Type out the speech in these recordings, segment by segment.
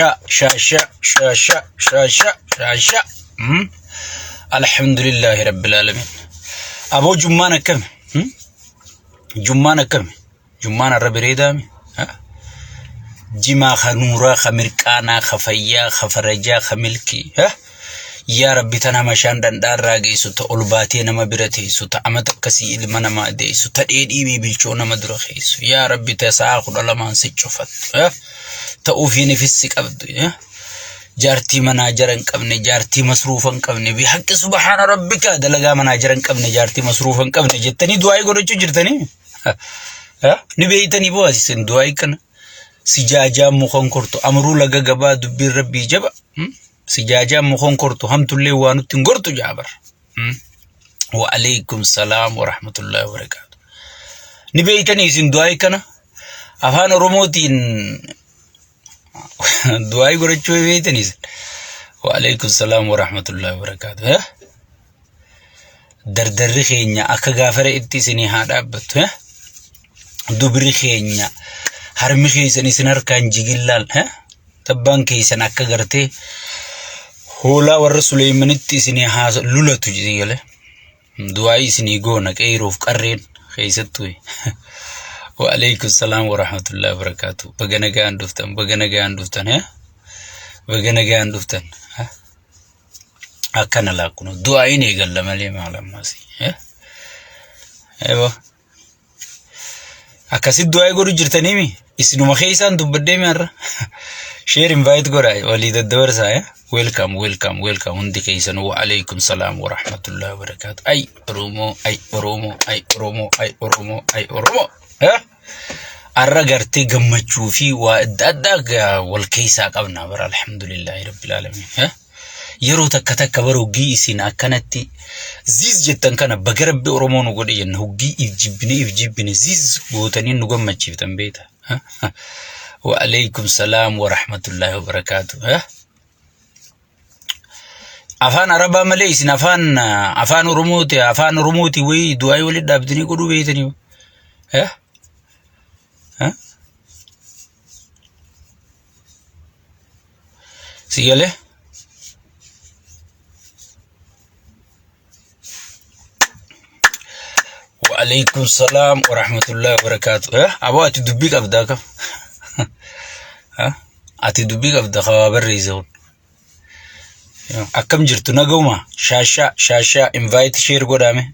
Sha sha sha sha sha sha sha sha. Alhamdulillahi rabbil alamin. Aboo jummaan akkami? Jummaan akkami? Jummaan har'a bareedaami? Jimaa ka nuuraa ka mirqaanaa ka fayyaa ka farajaa ka milkii. Yaa Rabbi ta nama shaan dhandhaarraa geessu ta ol baatee nama bira teessu ta amata akkasii ilma namaa deessu ta dheedhii bibilchoo nama dura keessu yaa Rabbi ta sa'a 12n si cufattu ta ufiin ifis si qabdu jaartii manaa jara hin qabne jaartii masruufa hin qabne bi haqqi subhaana rabbika dalagaa manaa jara hin qabne jaartii masruufa hin qabne jettanii du'aa'ii godhachuu jirtanii ni beeytanii boo isin du'aa'ii kana si jaajaa mukan kortu amruu laga gabaa dubbiin rabbii jaba si jaajaa mukan kortu hamtullee waa nutti hin gortu jaabar. Wa alaikum salaam wa rahmatullahi wa barakaatu. Ni beeytanii isin du'aa'ii kana afaan Oromootiin du'aa'ii godhachuu beeytanii isin. Wa alaikum salaam wa rahmatullahi wa barakaatu. Dardarri keenya akka gaafa re'etti isinii haa dhaabbattu. Dubri keenya harmi keessan isin harkaan jigillaal. Tabbaan keessan akka gartee hoolaa warra Suleeymanitti isinii haa lulatu jedhee du'aa'ii isinii goona qeeroof qarreen keessattuu. Wa alaikum salaam wa rahmatullahi wa barakaatu. Baga nagaan dhuftan, baga nagaan dhuftan, baga nagaan dhuftan. Akkana laakkunu du'aa'iin eegalla malee maal ammas. Eeboo. Akkasitti du'aa'ii godhu jirtaniimi isinuma keessaan dubbadhee mi har'a. Share invite godha walii daddabarsaa. Welcome welcome welcome hundi keessan wa alaikum salaam wa rahmatullahi wa barakaatu. Ay Oromoo ay Oromoo ay Oromoo ay Oromoo ay Oromoo. Har'a gartee gammachuu fi waa adda addaa wal keessaa qabna bara alhamdulillahi rabbil alamin. Yeroo takka takka bara hoggii isin akkanatti ziiz jettan kana baga rabbi Oromoo nu godhe jenna hoggii if jibbine if jibbine ziiz gootanii nu gammachiiftan beekta. Wa alaikum salaam wa rahmatullahi wa barakaatu. Afaan Arabaa malee isin afaan afaan Oromooti afaan Oromooti wayii du'aayii walitti dhaabdanii godhuu beektanii. Si galee? Wa'alaikum salaam wa rahmatullahi wa barakaatu. Aboo ati dubbii qabdaa kam? Ati dubbii qabda kawaa barreesse kun. Akkam jirtu naguma shaashaa shaashaa invite share godhaame.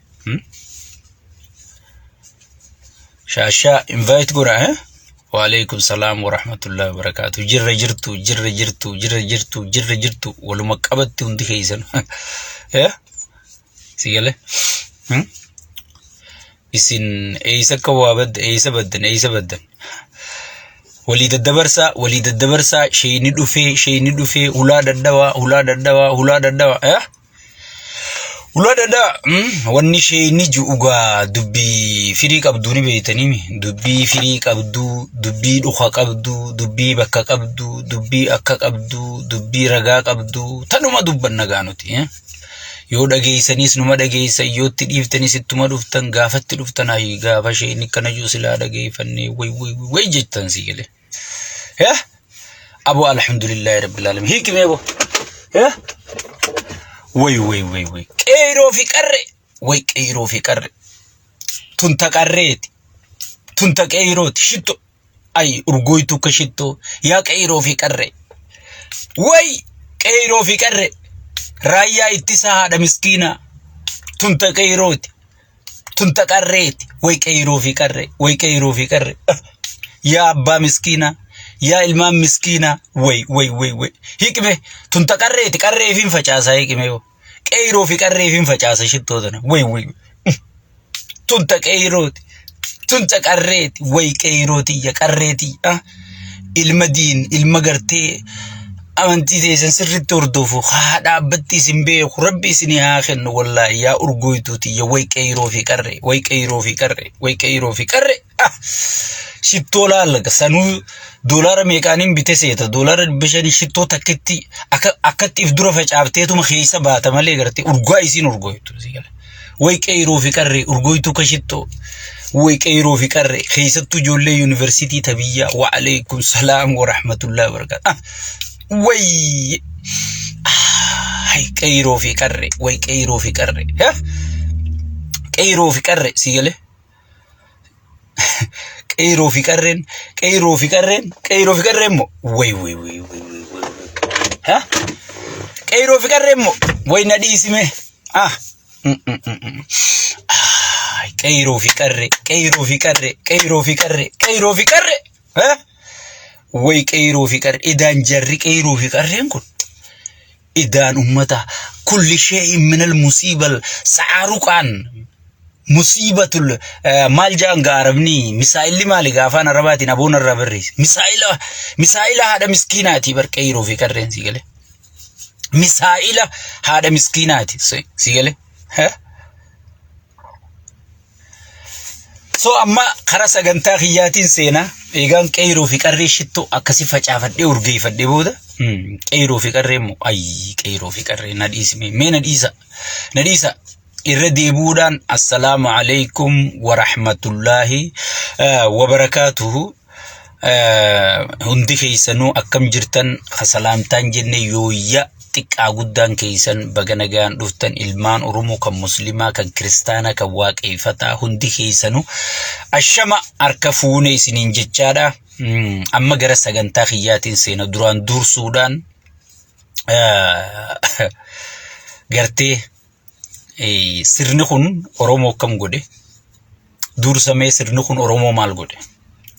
Shaashaa invite godhaa eh? Waalaikum salaam wa rahmatullahi wa barakaatu. Jirra jirtu jirra jirtu jirra jirtu jirra jirtu waluma qabatti hundi keessan. Eh? Si galee? Hmm? Isin eessa akka waa badda eessa baddan eessa baddan? Walii daddabarsaa walii daddabarsaa sheeyni dhufee sheeyni dhufee hulaa dadhawaa hulaa dadhawaa hulaa dadhawaa eh? Ulaa dhadhaa wanni ishee inni ji'u gaa dubbii firii qabduu ni beektanii dubbii firii qabduu dubbii dhuka qabduu dubbii bakka qabduu dubbii akka qabduu dubbii ragaa qabduu tanuma dubbanna gaa nuti. Yoo dhageessanis numa dhageessan yoo itti dhiiftanis ittuma dhuftan gaafatti dhuftan ayi gaafa isheen akkana jiru silaa dhageeffannee way way way jettan sii galee. Abo alhamdulillahi rabbil alamin. Hiiki mee bo. Way way way way. Qeeroo fi qarre. Way qeeroo fi qarre. Tunta qarreeti. Tunta qeerooti. Shitto. Ay urgooytu akka shittoo. Yaa qeeroo fi qarre. Way qeeroo fi qarre. Raayyaa ittisaa haadha miskiinaa. Tunta qeerooti. Tun ta qarreeti. Way qeyroo fi qarree. Way qeyroo fi qarree. Yaa abbaa miskiinaa. Yaa ilmaan miskiinaa. Way way way way. Hiqime. Tun ta qarreeti. Qarree fi facaasaa hiqime yoo. Qeyroo fi qarree fi facaasa shittoo tana. Way way. Tun ta qeyrooti. Tun ta qarreeti. Way qeyroo tiyya qarree tiyya. Ilma diin ilma gartee amantii teessan sirriitti hordofu haa dhaabbatti isin beeku rabbi isin haa kennu wallaahi yaa urgooytuu tiyya way qeyroo fi qarree way qeyroo fi qarree way qeyroo fi qarree ah shittoo laalaga sanuu doolaara meeqaaniin bite seeta doolaara 500 shittoo takkitti akka akkatti if dura facaafteetuma keessa baata malee gartee urgaa isiin urgooytu si gala way qeyroo fi qarree urgooytuu ka shittoo way qeyroo fi qarree keessattuu ijoollee yuunivarsiitii tabiyyaa wa alaikum salaam wa rahmatullahi wa barakaatu ah. Wayii hay qeyroo fi qarre way qeyroo fi qarre qeyroo fi qarre si galee qeyroo fi qarreen qeyroo fi qarreen qeyroo fi qarreen moo way way way way way way ha qeyroo fi qarreen moo way na dhiisime ah qeyroo fi qarre qeyroo fi qarre qeyroo fi qarre qeyroo fi qarre ha way qeyroo fi qarre idaan jarri qeyroo fi qarreen kun idaan ummata kulli shay'in minal musiibal sa'aaruqaan musiibatul maal ja'an gaa arabni misaa'illi maali gaa afaan arabaatiin aboon irraa barreesse misaa'ila misaa'ila haadha miskiinaati bar qeyroo fi qarreen si galee misaa'ila haadha miskiinaati si galee So amma kara sagantaa kiyyaatiin seenaa eegaan qeyroo fi qarree shittoo akkasi facaafadhee urgeeffadhee booda qeyroo fi qarree immoo ayyi qeyroo fi qarree na dhiisime mee na dhiisa na dhiisa irra deebi'uudhaan assalaamu alaikum warahmatullaahi wabarakaatuhu Hundi keessanuu akkam jirtan ka salaamtaan jenne yooyya xiqqaa guddaan keessan baga nagaan dhuftan ilmaan Oromoo kan muslimaa kan kiristaanaa kan waaqeeffataa hundi keessanuu ashama harka fuune isiniin jechaadha. Amma gara sagantaa kiyyaatiin seena duraan dursuudhaan gartee sirni kun Oromoo akkam godhe? Dursamee sirni kun Oromoo maal godhe?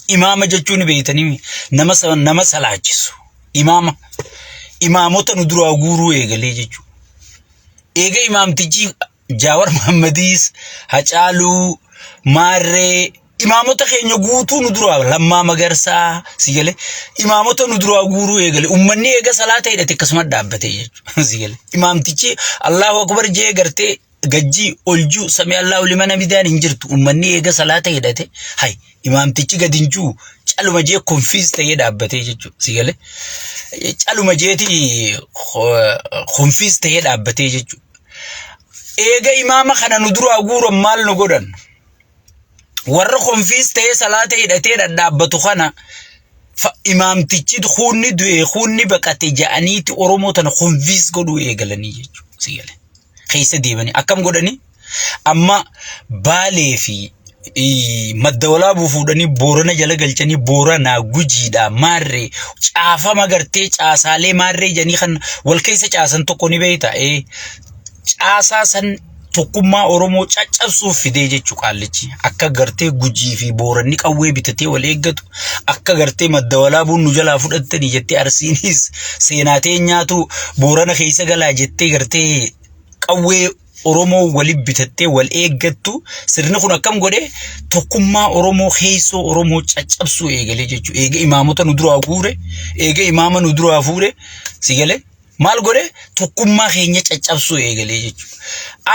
Imaama jechuun beektanii nama nama salaachisu. Imaama imaamota nu duraa guuruu eegalee jechuudha. Eega imaamtichi Jaawar Mahammadiis, Hacaaluu, Maarree, imaamota keenya guutuu nu duraa Lammaa Magarsaa si galee imaamota nu duraa guuruu eegale. Uummanni eega salaata hidhate akkasuma dhaabbate jechuudha. Si galee imaamtichi Allahu Akbar jee gartee gajjii oljuu sami Allahu liman hamidaan hin jirtu. Uummanni eega salaata hidhate hay imaamtichi gadi hin jiru caluma jee konfiis ta'ee dhaabbatee jechuudha. Si galee caluma jeeti konfiis ta'ee dhaabbatee jechuudha. Eega imaama kana nu duraa guuran maal nu godhan? Warra konfiis ta'ee salaata hidhatee dhadhaabbatu kana imaamtichi kuunni du'e kuunni baqate ja'aniiti Oromoo tana konfiis godhuu eegalanii jechuudha. Si galee. Keessa deemanii akkam godhanii? Amma Baalee fi madda walaabuu fuudhanii Boorana jala galchanii Booranaa Gujiidha maarree caafama gartee caasaalee maarree jedhanii kan wal keessa caasan tokko ni beekta. Caasaa san tokkummaa Oromoo caccabsuuf fidee jechuu qaallichi akka gartee Gujii fi Booranni qawwee bitatee wal eeggatu akka gartee madda walaabuun nu jalaa fudhattanii jettee Arsiinis seenaa teenyaatu Boorana keessa galaa jettee gartee qawwee Oromoo wali bitattee wal eeggattu sirni kun akkam godhe tokkummaa Oromoo keessoo Oromoo caccabsuu eegalee jechuudha. Eega imaamota nu duraa guure, eega imaama nu duraa fuure, si galee maal godhe tokkummaa keenya caccabsuu eegalee jechuudha.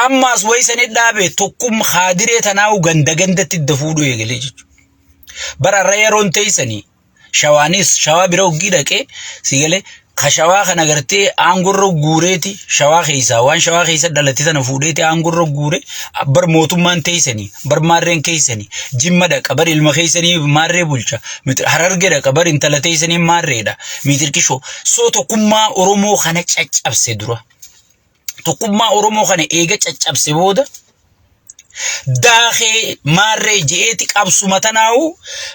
Ammaas wayi sani dhaabe tokkummaa haadiree tanaa'u ganda gandatti idda fuudhuu eegalee jechuudha. Bara irra yeroon teessanii Shawaanis shawaa bira hoggii dhaqee si galee ka shawaa kana gartee aangorra guureeti shawaa keessaa waan shawaa keessa dhalate tana fuudheeti aangorra guure bar mootummaan teessanii bar maarreen keessanii jimma dhaqa bar ilma keessanii maarree bulcha hararge dhaqa bar intala teessanii maarreedha miitirkishoo soo tokkummaa Oromoo kana caccabse dura tokkummaa Oromoo kana eega caccabse booda daakee maarree je'eeti qabsuma tanaa'u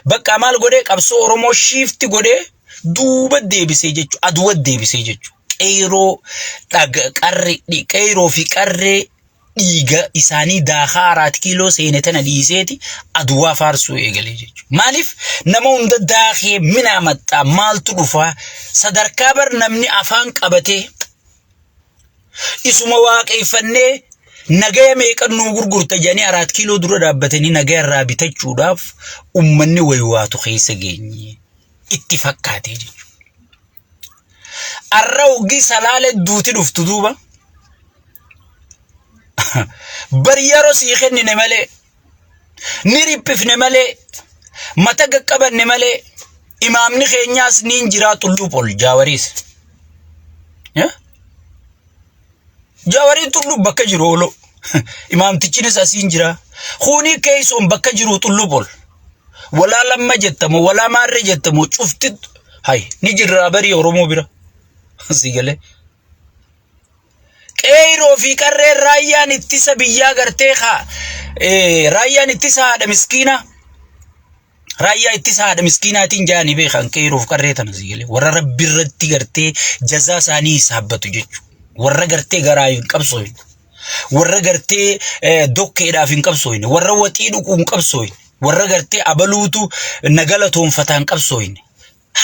bakka maal godhee qabsoo Oromoo shiifti godhee duuba deebisee jechuudha aduwa deebisee jechuudha qeyroo dhaga qarre qeyroo fi qarree dhiiga isaanii daakaa araat kiiloo seene tana dhiiseeti aduwaa faarsuu eegalee jechuudha. Maaliif nama hunda daakee minaa maxxaa maaltu dhufaa sadarkaa bar namni afaan qabatee Isuma waaqeeffannee nagaya meeqan nuu gurgurta jedhanii araat kiiloo dura dhaabbatanii nagaya irraa bitachuudhaaf ummanni waywaatu keessa geenye itti fakkaatee jechuudha. Arra hoggii salaale duuti dhuftu duuba bar yeroo sii kennine malee ni riphifne malee mata qaqqabanne malee imaamni keenyaas niin jiraa xulluuf ol jaawariis. Jaawariin xulluuf bakka jiru ooloo. Imaamtichinis asiin jira. Kuunii keessoon bakka jiru xulluuf ol. Walaa lamma jettamoo walaa maarree jettamoo cufti hay ni jirraa barii Oromoo bira. Si galee. Qeeyroo fi qarreen raayyaan ittisa biyyaa gartee haa raayyaan ittisa haadha miskiinaa. Raayyaa ittisa haadha miskiinaatiin jaanii beekan qeeyroo fi qarree tana si galee. Warra rabbi irratti gartee jazaa isaanii hisaabbatu jechuudha. Warra gartee garaa hin qabsooyne. Warra gartee dokkeedhaaf hin qabsooyne. Warra waxii dhuquu hin qabsooyne. Warra gartee abaluutu na galatoonfataa hin qabsooyne.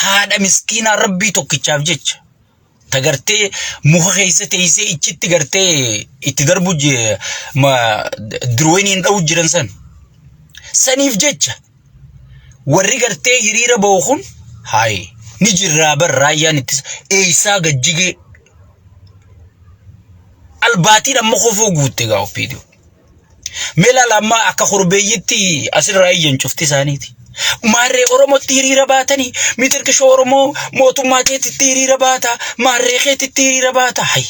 Haadha miskiinaa rabbii tokkichaaf jecha. Ta gartee muka keessa teessee ichitti gartee itti darbu dirweeniin dha'u jiran san. Saniif jecha warri gartee hiriira ba'u kun hayi ni jirraa bar raayyaan ittisa eessaa gajjigee albaatiin amma kofoo guutte gaa oppiidiyoo. Mee ilaala amma akka korbeeyyitti asirraa iyyan cufti isaaniiti. Maarree Oromootti hiriira baatanii mitirkishoo Oromoo mootummaa keetitti hiriira baata maarree keetitti hiriira baata. Hay.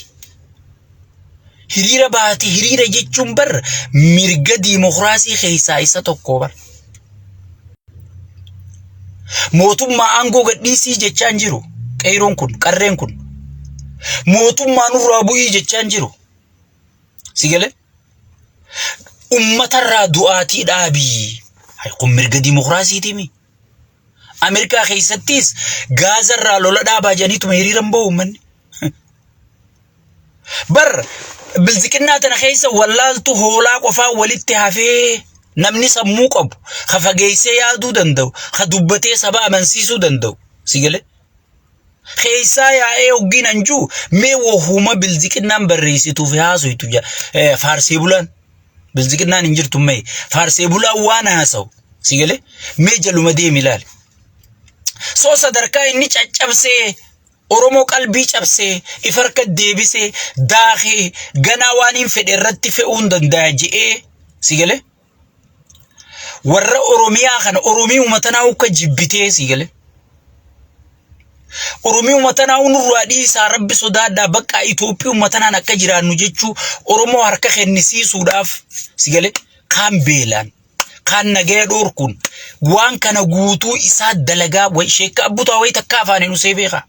Hiriira baate hiriira jechuun bar mirga diimokiraasii keessaa isa tokko bar. Mootummaa aangoo gadhiisii jechaa hin jiru. Qeeyroon kun qarreen kun. Mootummaa nurraa bu'ii jechaa hin jiru. Si galee? Uummatarraa du'aatii dhaabii. Hay kun mirga dimokiraasiitii mi? Ameerikaa keessattis gaazarraa lola dhaabaa jedhaniituma hiriira hin bahu uummanni. Bar bilziqinnaa tana keessa wallaaltu hoolaa qofaa walitti hafee namni sammuu qabu ka fageessee yaaduu danda'u ka dubbatee saba amansiisuu danda'u si galee? Keessaa yaa'ee hoggiin anjuu mee wahuma bilziqinnaan barreessituu fi haasoytu faarsee bulaan bilziqinnaan hin jirtu mee faarsee bulaan waan haasa'u si galee mee jaluma deemi ilaali. Soo sadarkaa inni caccabsee Oromoo qalbii cabsee if harka deebisee daakee ganaa waan hin fedhe irratti fe'uun danda'a je'ee si galee warra Oromiyaa kana Oromiyuma tanaa ukka jibbitee sii galee. Oromiyuma tanaa nurraa dhiisaa rabbi sodaadhaa bakka Itoophiyuma tanaan akka jiraannu jechuu Oromoo harka kennisiisuudhaaf si galee kaan beelaan kaan nagaya dhoorkuun waan kana guutuu isaa dalagaa wayi sheekka abbutaa wayi takka afaaniin usee beekaa.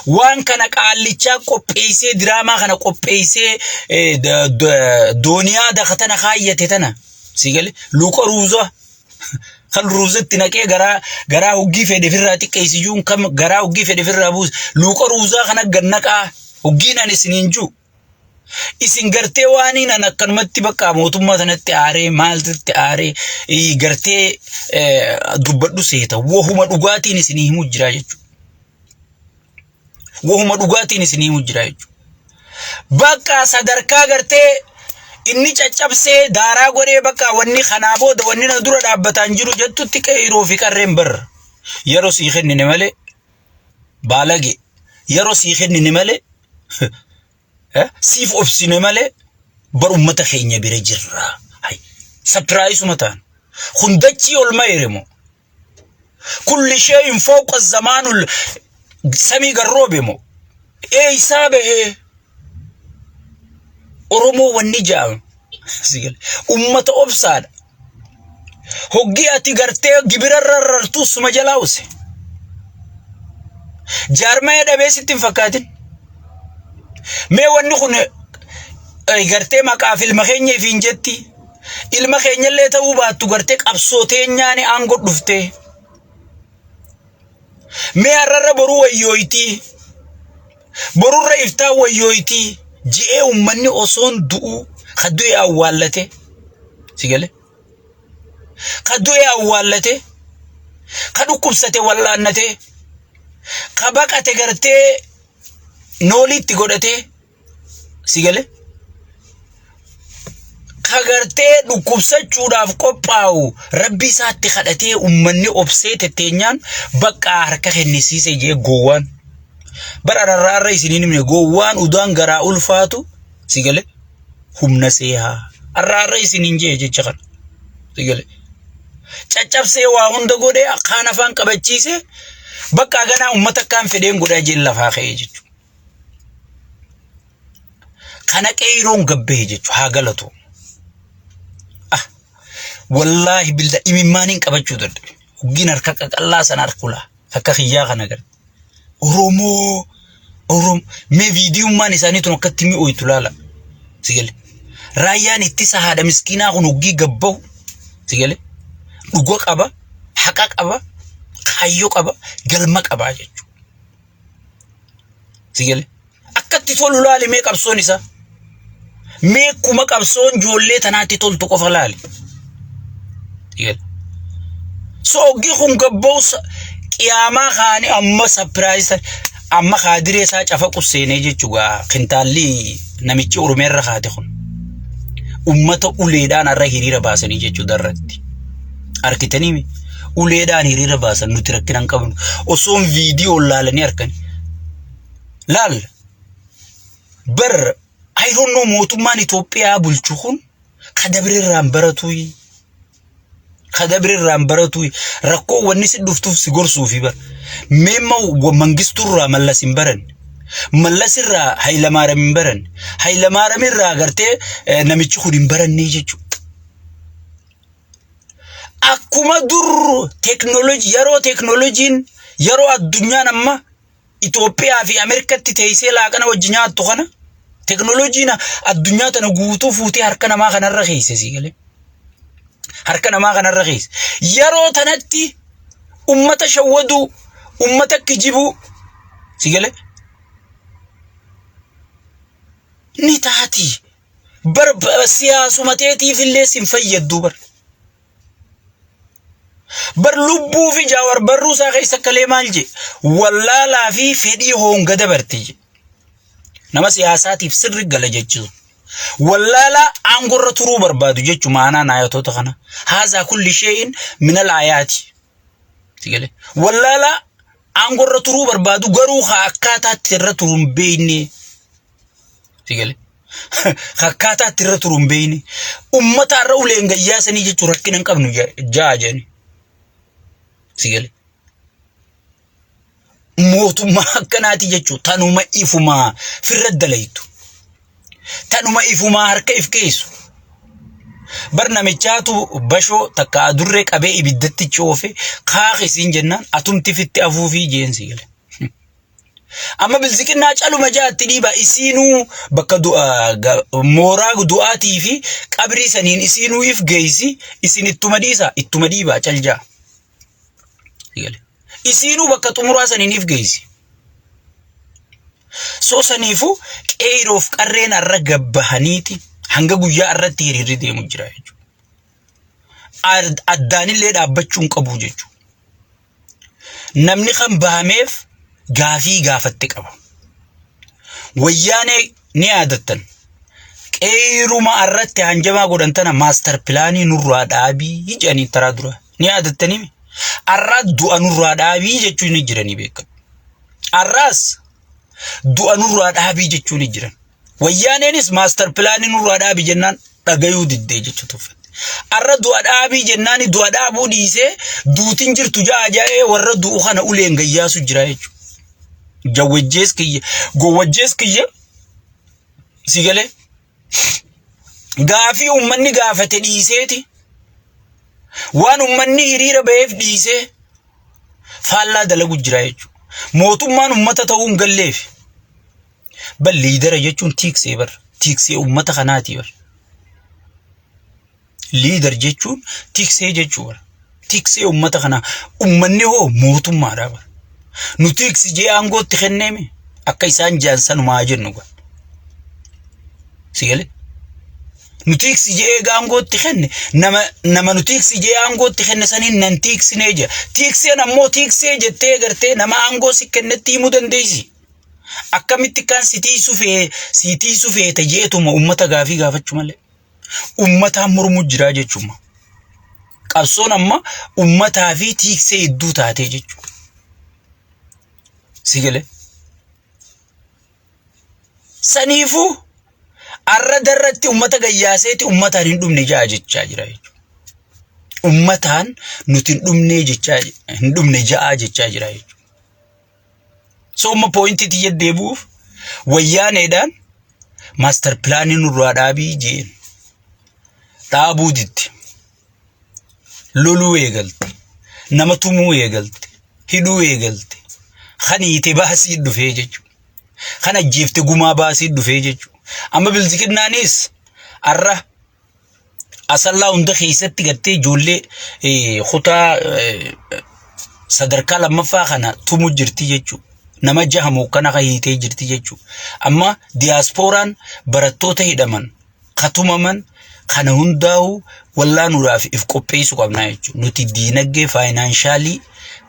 Waan kana qaallichaa qopheessee diraamaa kana qopheessee dooniyaa daka tana kaayyate tana si gale luuqa ruuza kan ruuzatti naqee garaa garaa hoggii fedhe firraa xiqqeessiyyuun kam garaa hoggii fedhe firraa buuse luuqa ruuzaa kana gannaqaa hoggiin ani isiniin jiru Isin gartee waaniin an akkanumatti bakka mootummaa sanatti aaree maaltitti aaree gartee dubbadhu seeta. Wahuma dhugaatiin isinii himu jira jechuudha. Wahuma dhugaatiin isinii himu jira jechuudha. Bakka sadarkaa gartee inni caccabsee daaraa godhee bakka wanni kanaa booda wanni na dura dhaabbataan jiru jettutti qeeroo fi qarreen barra. Yeroo sii kennine malee baalage yeroo sii kennine malee siif obsine malee bar ummata keenya bira jirra. Hay sapiraayisuma ta'an. Kun dachii ol mayre moo? Kulli sheeyin fawqa zamaanul samii garroobe moo? Eeysaa bahee? Oromoo wanni ja'ama. Ummata obsaadha. Hoggii ati gartee gibira irra rartu suma jalaa use. Jaarmaya dhabee sitti hin fakkaatin. Mee wanni kun gartee maqaaf ilma keenya ifiin jetti. Ilma keenyallee ta'uu baattu gartee qabsoo teenyaani aangoo dhuftee. Mee har'arra boruu wayyooytii. Borurra iftaan wayyooytii. Ji'ee uummanni osoon du'uu ka du'e awwaallate. Si galee? Ka du'e awwaallate. Ka dhukkubsate wallaannate. Ka baqate gartee nooliitti godhatee. Si galee? Ka gartee dhukkubsachuudhaaf qophaa'u rabbi isaatti kadhatee uummanni obsee tetteenyaan bakka harka kennisiise jee gowwaan. Bara ararraa irra isiniin himne gowwaan udaan garaa ulfaatu si galee humna seehaa. Arraa irra isiniin jee jecha kana. Si galee. Caccabsee waa hunda godhee akkaan afaan qabachiise bakka ganaa uummata akkaan fedheen godhaa jeen lafaa ka'ee jechuudha. Kana qeeyroon gabbahe jechuudha haa galatu. Ah, wallaahi billa imimmaaniin qabachuu dadhabe. Hoggiin harka qaqallaa sana harkula akka kiyyaa kana garte. Oromoo Oromo mee viidiyummaan isaanii tun akkatti mi'ooytu laala. Si gale. Raayyaan ittisa haadha miskiinaa kun hoggii gabbahu si gale. Dhuga qaba, haqa qaba, kaayyoo qaba, galma qaba jechuudha. Si gale. Akkatti tolu laali mee qabsoon isaa. Mee akkuma qabsoon ijoollee tanaatti toltu qofa laali. Si gale. So hoggii kun gabba'u qiyaamaa kaanii amma sapiraayis amma kaadiree isaa cafaqu seenee jechuudha. Kintaalli namichi Oromiyaa irra kaate kun. Ummata uleedhaan har'a hiriira baasanii jechuudha irratti. Arkitanii uleedhaan hiriira baasan nuti rakkina hin qabnu. Osoon viidiyoo laalanii harkani. Laal bar I don't know mootummaan Itoophiyaa bulchu kun ka dabre irraan baratuuyi. Ka dabre irraan baratuuyi. Rakkoo wanni si dhuftuuf si gorsuufi bar. Meemma Mangistuu irraa Mallas hin baranne. Mallas irraa Hayilamaariyaam hin baranne. Hayilamaariyaam irraa gartee namichi kun hin barannee jechuudha. Akkuma dur teeknooloojii yeroo teeknooloojiin yeroo addunyaan amma Itoophiyaa fi Ameerikatti teessee laaqana wajji nyaattu kana teeknooloojiin addunyaa tana guutuu fuutee harka namaa kanarra keesse sii galee. Harka namaa kanarra keesse. Yeroo tanatti ummata shawwaduu, ummata kijibuu sii galee. Ni taati. Bar siyaasuma teetiif illee sin fayyaddu bar. Bar lubbuu fi jaawar barruu isaa keessa akkalee maal jee wallaalaa fi fedhii hoonga dabarte jee. Nama siyaasaatiif sirri gala jechuun. Wallaalaa aangorra turuu barbaadu jechuun maanaan ayatoota kana. Haazaa kulli shee'in minal ayaati. Sigale. Wallaalaa aangorra turuu barbaadu garuu haa akkaataatti irra turu hin beekne. Sigale. Akkaataa itti irra turu hin beekne. Uummata irra uleen gayyaasanii jechuun rakkina hin qabnu ja'a jedhani. Sigale. Mootummaa akkanaati jechuun tanuma ifumaa firra dalaytu. Tanuma ifumaa harka if keessu. Bar namichaatu bashoo takka adurree qabee ibiddatti coofe kaakisiin jennaan atumti fitti afuufii jeen sigale. Amma bilziqinnaa caluma jaatti dhiiba isiinuu bakka du'a mooraa du'aatii fi qabrii saniin isiinuu if geessi isin ittuma dhiisa ittuma dhiibaa cal jaa. Isiinuu bakka xumuraa saniin if geessi. Soo saniifuu qeeroof qarreen arra gabbahaniiti hanga guyyaa irratti hiriirri deemu jira jechuudha. Addaanillee dhaabbachuu hin qabu jechuudha. Namni kan bahameef gaafii gaafatte qaba. Wayyaanee ni yaadattan. Qeeruma irratti hanjamaa godhan tana maastar pilaanii nurraa dhaabii jedhanii taraa dura. Ni yaadattanii? Arraa du'a nurraa dhaabii jechuun ni jiranii beekamu. Arraas du'a nurraa dhaabii jechuun ni jiran. Wayyaaneenis maastar pilaanii nurraa dhaabi jennaan dhagayuu diddee jechuu tuffatte. Arra du'a dhaabii jennaan du'a dhaabuu dhiisee duutin jirtu ja'a ja'ee warra du'u kana uleen gayyaasu jira jechuudha. Jawwajjees kiyya gowwajjees kiyya si galee gaafii uummanni gaafate dhiiseeti waan uummanni hiriira ba'eef dhiisee faallaa dalagu jira jechuudha. Mootummaan uummata ta'uu hin galleef. Bar liidara jechuun tiiksee bar. Tiiksee uummata kanaati bar. Liidar jechuun tiksee jechuu bar. Tiksee uummata kanaa. Uummanni hoo mootummaadha bar. Nu tiksi jee aangootti kenneemi. Akka isaan jaan sanumaa jennu bar. Si galee? Nu tiksi jee eega aangootti kenne nama nama nu tiksi jee aangootti kenne saniin nan tiksinee jea. Tikseen ammoo tiksee jettee gartee nama aangoo si kennetti himuu dandeessi. Akkamitti kan si tiisu fee si tiisu feete jeetuma ummata gaafii gaafachuu malee. Ummataan mormuu jiraa jechuuma. Qabsoon amma ummataa fi tiiksee hedduu taatee jechuudha. Si galee? Saniifuu arra darratti ummata gayyaaseeti ummataan hin dhumne ja'a jechaa jira jechuudha. Ummataan nuti hin dhumnee jechaa hin dhumne ja'aa jechaa jira jechuudha. So amma poointii tiyya deebi'uuf wayyaaneedhaan maastar pilaanii nurraa dhaabii jeen dhaabuu didde. Loluu eegalte. Nama tumuu eegalte. Hidhuu eegalte. Kan hiite baasii dhufee jechuudha. Kan ajjeefte gumaa baasii dhufee jechuudha. Amma bilziqinnaanis har'a Asallaa hunda keessatti gartee ijoollee kutaa sadarkaa lammaffaa kana tumu jirti jechuudha. Nama jahamu kana kan hiitee jirti jechuudha. Amma diyaaspooraan barattoota hidhaman katumaman kana hundaa'u wallaanuudhaaf if qopheessuu qabnaa jechuudha. Nuti diinagdee faayinaanshaali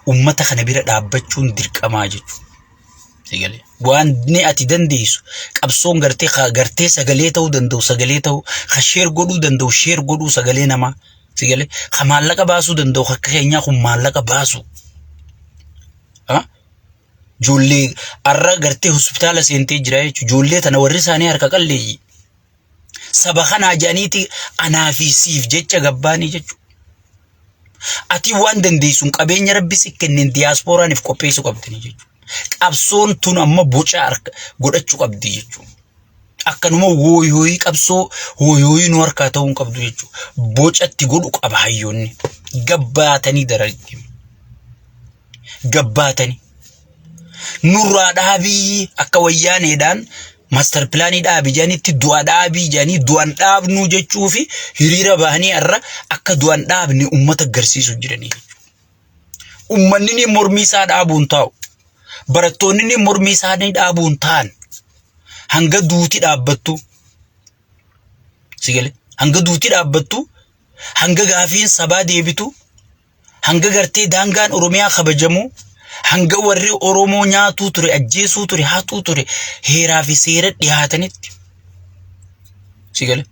uummata kana bira dhaabbachuun dirqamaa jechuudha. Sigalee. Waan ni ati dandeessu qabsoon gartee ka gartee sagalee ta'uu danda'u sagalee ta'uu ka sheer godhuu danda'u sheer godhuu sagalee namaa sigalee ka maallaqa baasuu danda'u akka keenyaa kun maallaqa baasu. Ha? Ijoollee har'a gartee hospitaala seentee jira jechuudha. Ijoollee tana warri isaanii harka qalleeyyii. Saba kanaa jedhaniiti anaa fi siif jecha gabbaanii jechuudha. Ati waan dandeessuun qabeenya rabbi si kenneen diyaaspooraaniif qopheessuu qabdanii jechuudha. Qabsoon tun amma boca harka godhachuu qabdi jechuudha. Akkanuma hooyooyii qabsoo hooyooyii nu harkaa ta'uu hin qabdu jechuudha. Boca itti godhu qaba hayyoonni. Gabbaatanii dararti. Gabbaatanii. Nurraa dhaabii akka wayyaaneedhaan master pilaanii dhaabi jedhanitti du'a dhaabii jedhanii du'an dhaabnuu jechuu fi hiriira bahanii har'a akka du'an dhaabne uummata agarsiisu jiranii jechuudha. Uummanni ni mormii isaa dhaabuun taa'u. Barattoonni ni mormii isaanii dhaabuun ta'an. Hanga duuti dhaabbattu. Si galee? Hanga duuti dhaabbattu. Hanga gaafiin sabaa deebitu. Hanga gartee daangaan Oromiyaa kabajamu, hanga warri Oromoo nyaatuu ture, ajjeesuu ture, hatuu ture, heeraa fi seera dhiyaatanitti. Si gale?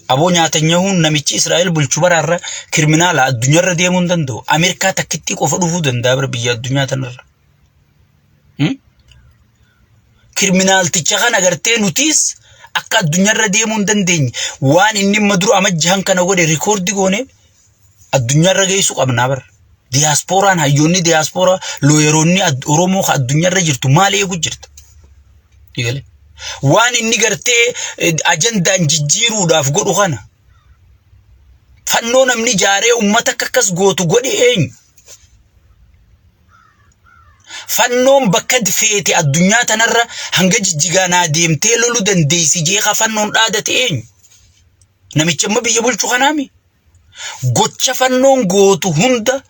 Aboo nyaatan nyahuun namichi Israa'el bulchu baraarra kirminaala addunyaarra deemuu hin danda'u. Ameerikaa takkittii qofa dhufuu danda'a bara biyya addunyaa tanarra. Kirminaalticha kana gartee nutis akka addunyaarra deemuu hin dandeenye waan inni amma dura amajjahan kana godhe rikoordi goone addunyaarra geessuu qabnaa bara. Diyaaspooraan hayyoonni diyaaspooraa looyeroonni Oromoo ka addunyaarra jirtu maal eegu jirta? Eegale. Waan inni gartee ajandaan jijjiiruudhaaf godhu kana fannoo namni jaaree uummata akka akkas gootu godhe eenyu? Fannoon bakka feete addunyaa tanarra hanga jijjigaa naa deemtee loluu dandeessi jee ka fannoon dhaadate eenyu? Namicha amma biyya bulchu kanaami. Gocha fannoon gootu hunda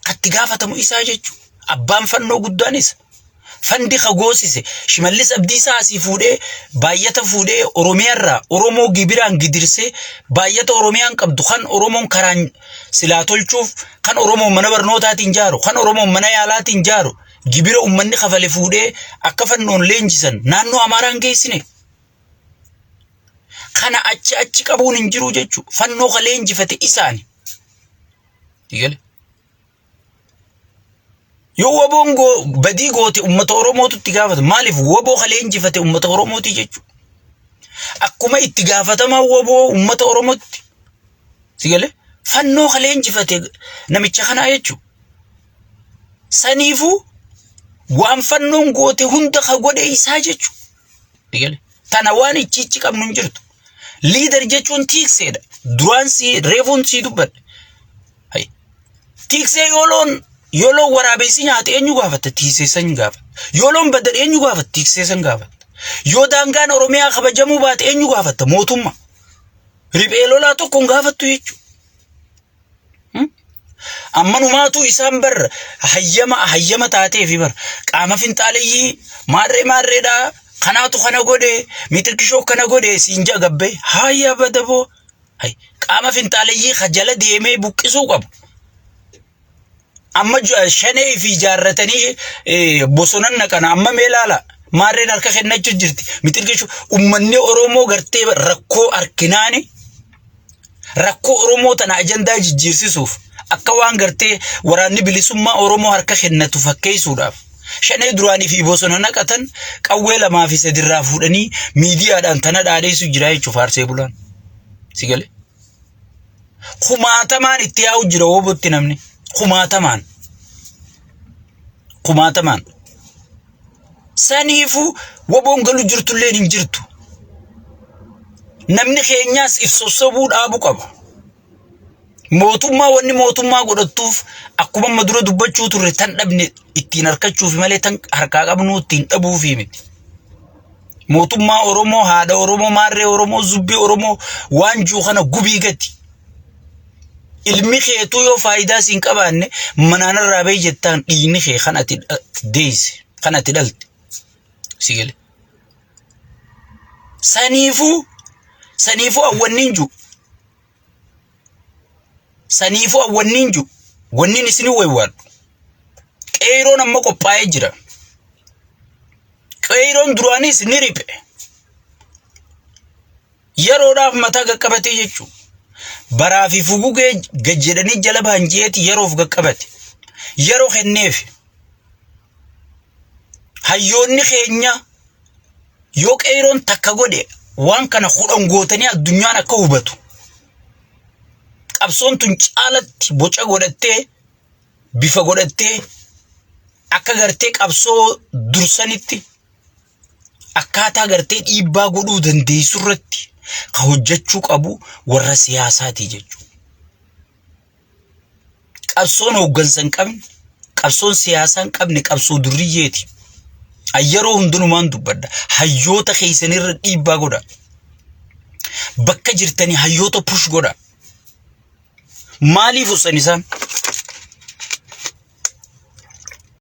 katti gaafatamu isaa jechuudha. Abbaan fannoo guddaan isa. Fandi ka goosise Shimallis Abdiisaa asii fuudhee baay'ata fuudhee Oromiyaarraa Oromoo gibiraan gidirsee baay'ata Oromiyaan qabdu kan Oromoon karaan silaa tolchuuf kan Oromoon mana barnootaatiin jaaru kan Oromoon mana yaalaatiin jaaru gibira uummanni kafale fuudhee akka fannoon leenjisan naannoo Amaaraan geessine. Kana achi achi qabuun hin jiru jechuudha. Fannoo ka leenjifate isaani. Eegale. Yoo waboon badii goote uummata Oromootu itti gaafata. Maaliif waboo ka leenjifate uummata Oromooti jechuudha. Akkuma itti gaafatamaa waboo uummata Oromootti. Si galee? Fannoo ka leenjifate namicha kanaa jechuudha. Saniifuu waan fannoon goote hunda ka godhe isaa jechuudha. Si galee? Tana waan ichi ichi qabnu hin jirtu. Liidar jechuun tiikseedha. Duraan si reefuun sii dubbadhe. Tiiksee yoo loon yoo loon waraabessi nyaate eenyu gaafatta? Tiiksee san gaafatta. Yoo loon badan eenyu gaafatta? Tiiksee san gaafatta. Yoo daangaan Oromiyaa kabajamuu baate eenyu gaafatta? Mootummaa. Riphee lolaa tokko hin gaafattu jechuudha. Ammanumaatu isaan bar hayyama hayyama taateefi bar qaama finxaaleyyii maarree maarreedhaa kanaatu kana godhe mixirkishoo kana godhe siin ja'a gabbee haayyaa badaboo. Hay, qaama finxaaleyyii ka jala deemee buqqisuu qabu. Amma shanee fi ijaarratanii bosonan naqana amma mee ilaala. Maarreen harka kennachuu jirti. Mixirkishu uummanni Oromoo gartee rakkoo harkinaani rakkoo Oromoo tana ajandaa jijjiirsisuuf akka waan gartee waraanni bilisummaa Oromoo harka kennatu fakkeessuudhaaf shanee duraanii fi bosona naqatan qawwee lamaa fi sadirraa fuudhanii miidiyaadhaan tana dhaadheessu jira jechuuf faarsee bulaan. Si galee? Kumaatamaan itti yaa'u jira wobotti namni. Kumaatamaan. Kumaatamaan. Saniifuu woboon galu jirtulleen hin jirtu. Namni keenyaas if sossobuu dhaabu qaba. Mootummaa wanni mootummaa godhattuuf akkuma amma dura dubbachuu turre tan dhabne ittiin harkachuuf malee tan harkaa qabnuu ittiin dhabuufi miti. Mootummaa Oromoo, haadha Oromoo, maarree Oromoo, zubbii Oromoo waan jiru kana gubii gati. Ilmi keetuu yoo faayidaa siin qabaanne manaan irraa bahi jettaan dhiigni kee kan ati deesse, kan ati dhalte. Si gale. Saniifuu saniifuu awwanni hin jiru. Saniifuu awwanni hin jiru. Wanni isin waywaadhu. Qeeyroon amma qophaa'ee jira. Qeeyroon duraanis ni riphe. Yeroodhaaf mataa qaqqabatee jechuudha. Baraa fi fugugee gad jedhanii jala bahan jeeti yeroof qaqqabate. Yeroo kenneef. Hayyoonni keenya yoo qeeyroon takka godhe waan kana 10 gootanii addunyaan akka hubatu. Qabsoon tun caalatti boca godhattee bifa godhattee akka gartee qabsoo dursanitti akkaataa gartee dhiibbaa godhuu dandeessu irratti ka hojjechuu qabu warra siyaasaati jechuudha. Qabsoon hooggansa hin qabne, qabsoon siyaasaa hin qabne qabsoo durriyyeeti. Yeroo hundumaan dubbadha. Hayyoota keessanirra dhiibbaa godha. Bakka jirtanii hayyoota push godha. Maaliif usan isaan?